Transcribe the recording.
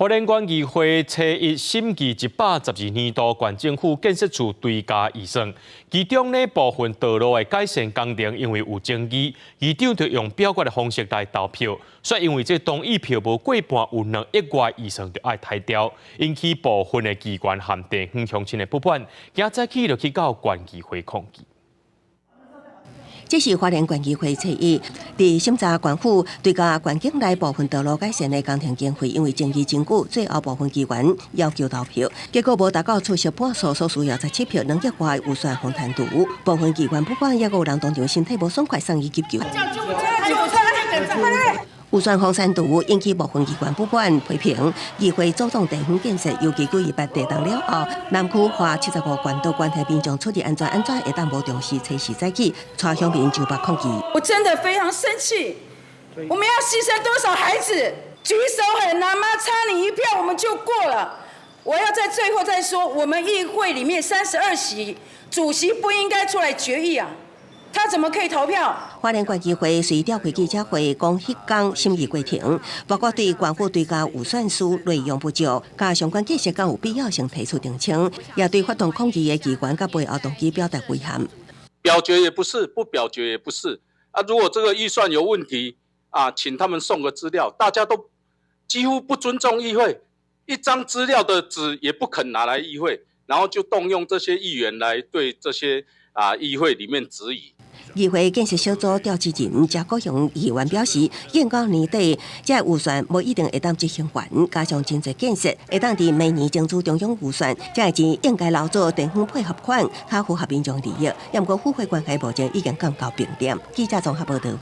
花蓮縣議會初一審議112年度縣政府建設處追加預算，其中呢部分道路的改善工程因為有爭議，議長就用表決的方式來投票，煞因為這同意票無過半，有2億外預算就愛刣掉，引起部分的議員和地方鄉親的不滿，今早起就去到縣議會抗議。這是花蓮縣議會初一，佇審查縣府追加縣境內部分道路改善的工程經費，因為爭議真久，最後部分議員要求投票，結果無達到出席半數所需要17票，2億外預算予彈除。部分議員不滿，也有人當場身體無爽快，送醫急救。預算予刪除，引起部分議員不滿批評，議會阻擋地方建設，尤其928地動了後，南區花75關島關係民眾出入安全按怎會當無重視隨時早起，帶鄉民上北抗議。我真的非常生氣，我們要犧牲多少孩子？舉手很難嗎？差你一票我們就過了。我要在最後再說，我們議會裡面32席，主席不應該出來決議啊。他怎麼可以投票？花蓮縣議會隨召開記者會，講彼工審議過程，包括對縣府追加預算書內容不足，佮相關建設敢有必要性提出澄清，也對發動抗議的議員佮背後動機表達遺憾。表決也不是，不表決也不是。啊，如果這個預算有問題，啊，請他們送個資料，大家都幾乎不尊重議會，一張資料的紙也不肯拿來議會，然後就動用這些議員來對這些議會裡面質疑。議會建設小組召集人謝國雄議員表示，應到年底，這預算無一定會當執行完，加上真濟建設會當佇明年爭取中央預算，這個錢應該留做地方配合款，較符合民眾利益。毋過府會關係目前已經降到冰點。記者綜合報道。